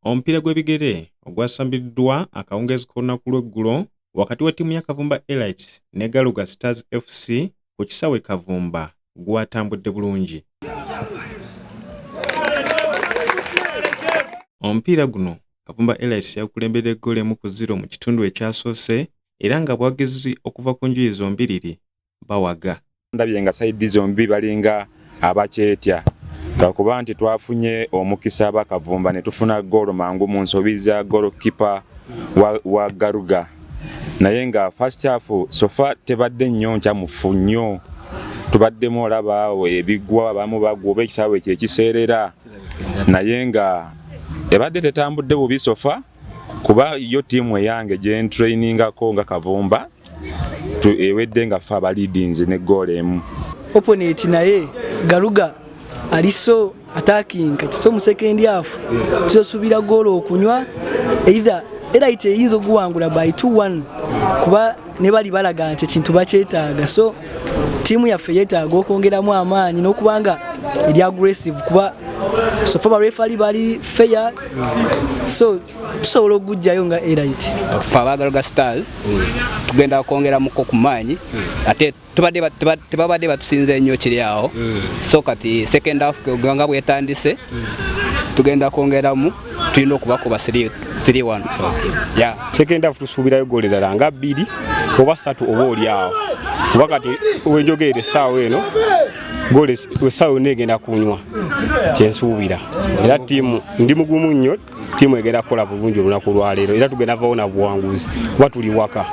Omupiira gw'ebigere ogwasambiddwa akawungeezi k'olunaku lw'eggulo wakati wa ttiimu ya Kavumba Elites ne Garuga Stars FC ku kisaawe e Kavumba gwatambudde bulungi. Omupiira guno Kavumba Elites yagukulembedde ggoolo 1-0 mu kitundu ekyasoose era ng'abawagizi okuva ku njuyi zombiriri bawaga. Ndabye nga sayidi zombi balinga abakyetya lwakuba nti twafunye omukisa abakavumba ne tufuna ggoolo mangu mu nsobi za ggoolokipa wa, wa Garuga naye nga first half sofa tebadde nnyo nkyamufu nnyo tubaddemu olaba ebigwa abamu bagwa oba ekisaawe ekyo ekiseerera naye nga ebadde tetambudde bubi sofa kuba yo ttiimu eyange gye ntrainingako nga Kavumba ewedde nga ffe abaliidinzi ne ggoolo emu. Opponent naye Garuga ali so attacking kati so mu second half tusosuubira ggoolo okunywa either Elite eyinza okuwangula by 2-1 kuba ne bali balaga nti ekintu bakyetaaga so ttiimu yaffe yeetaaga okwongeramu amaanyi n'okubanga eri aggressive kuba so far barefali bali fair so tusobola okugujjayo nga Elite. Ffe aba Stars tugenda kwongeramuko ku maanyi ate tebabadde batusinze nnyo kiri awo so kati second half nga bwetandise tugenda kwongeramu tulina okubakuba 3-1. Yeah. Second half tusuubirayo ggoolo endala nga 2 oba 3 oba oli awo kuba kati wenjogerera essaawa eno ggoolo essaawa yonna egenda kunywa kyensuubira era ttiimu ndi mugumu nnyo ttiimu egenda kukola bulungi olunaku lwaleero era tugenda vawo na buwanguzi kuba tuli waka.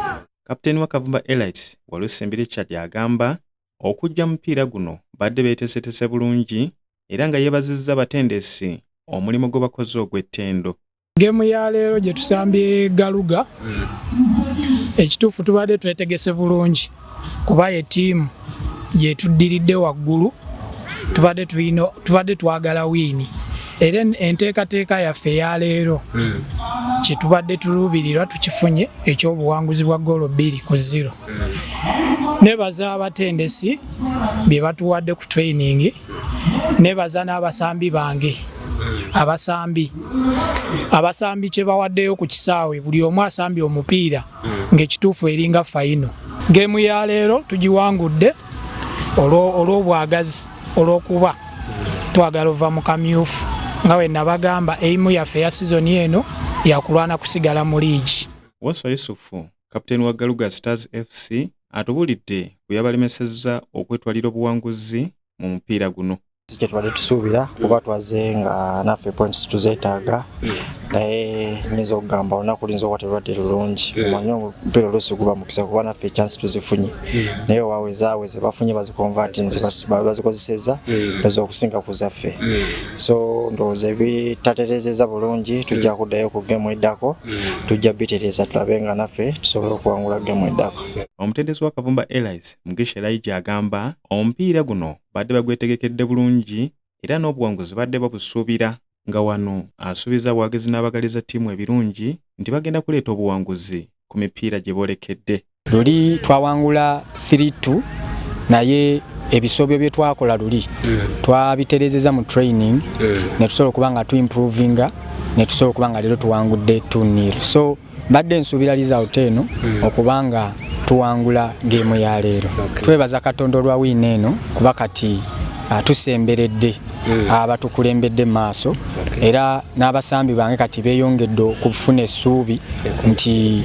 Kapiteeni wa Kavumba Elites Walusimbi Richard agamba okujja mupiira guno badde beeteeseteese bulungi era nga yeebazizza abatendesi omulimu gwe bakoze ogw'ettendo. Geemu ya leero gye tusambye Garuga ekituufu tubadde twetegese bulungi kuba ye ttiimu gye tuddiridde waggulu tubadde twagala wiini era enteekateeka yaffe eya leero kye tubadde tuluubirirwa tukifunye eky'obuwanguzi bwa ggoolo 2-0. Nebaza abatendesi bye batuwadde ku training, nebaza n'abasambi bange abasambi kye bawaddeyo ku kisaawe buli omu asambye omupiira ng'ekituufu eringa fayino. Geemu ya leero tugiwangudde olw'obwagazi olw'okuba twagala ova mu kamyufu nga we nabagamba eimu yaffe eya sizoni eno yakulwana kusigala mu liigi. Wasswa Yusufu kapiteeni wa Garuga Stars FC atubuulidde ku byabalemesezza okwetwalira obuwanguzi mu mupiira guno. Kye tubadde tusuubira kuba twazze nga naffe points tuzeetaaga naye nyinza okugamba olunaku luyinza okuba terubadde lulungi omanyi omupiira oluusi guba mukisa kuba naffe chance tuzifunye naye owaabwe zaabwe ze bafunye baziconvertinze bazikozesezza ndowooza okusinga ku zaffe so ndowooza ebitatereezezza bulungi tujja kuddayo ku gemu eddako tujja bitereeza tulabe nga naffe tusobola okuwangula gemu eddako. Omutendesi wa Kavumba Elites Mugisha Elijah agamba omupiira guno badde bagwetegekedde bulungi era n'obuwanguzi badde babusuubira nga wano asuubiza abawagizi n'abagaliza ttiimu ebirungi nti bagenda kuleeta obuwanguzi ku mipiira gye boolekedde. Luli twawangula 3-2 naye ebisobyo bye twakola luli twabiterezeza mu training ne tusobola okuba nga tuimprovinga ne tusobola okuba nga leero tuwangudde 2-0 so mbadde nsuubira result eno okuba nga tuwangula geemu ya leero. Twebaza Katonda olwa wiina eno kuba kati tusemberedde abatukulembedde mu maaso era n'abasambi bange kati beeyongedde okufuna essuubi nti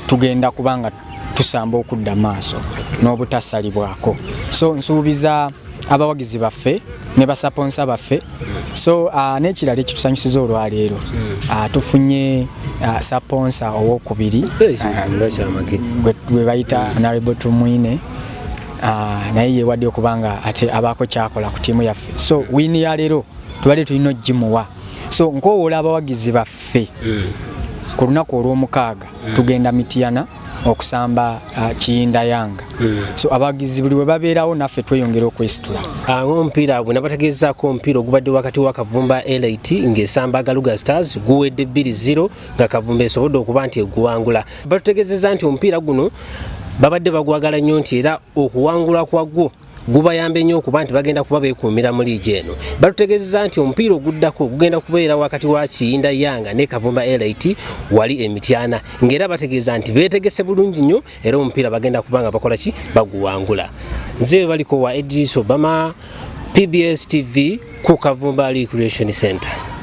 tugenda kuba nga tusamba okudda maaso n'obutasalibwako so nsuubiza abawagizi baffe ne basaponsa baffe so n'ekirala ekitusanyusiza olwaleero tufunye saponsa owokubiri gwe bayita Honorable Tumwine naye yeewadde okuba nga ate abaako kyakola ku ttiimu yaffe so wiini ya leero tubadde tulina ogimuwa so nkoowoola abawagizi baffe ku lunaku olw'omukaaga tugenda Mityana okusamba Kiyinda Yanga so abawagizi buli we babeerawo naffe tweyongera okwesitula. Omupiira bwe nabategeezaako omupiira ogubadde wakati wa Kavumba Elite ng'esamba Garuga Stars guwedde 2-0 nga Kavumba esobodde okuba nti eguwangula. Batutegeezezza nti omupiira guno babadde bagwagala nnyo nti era okuwangula kwagwo Gubayamba ennyo okuba nti bagenda kuba beekuumira mu liigi eno. Batutegeezezza nti omupiira oguddako gugenda kubeera wakati wa Kiyinda Yanga ne Kavumba Elite wali e Mityana, ng'era bategeeza nti beetegese bulungi nnyo era omupiira bagenda kuba nga bakola ki baguwangula. Nze baliko wa Edris Obama, PBS TV ku Kavumba Recreation Center.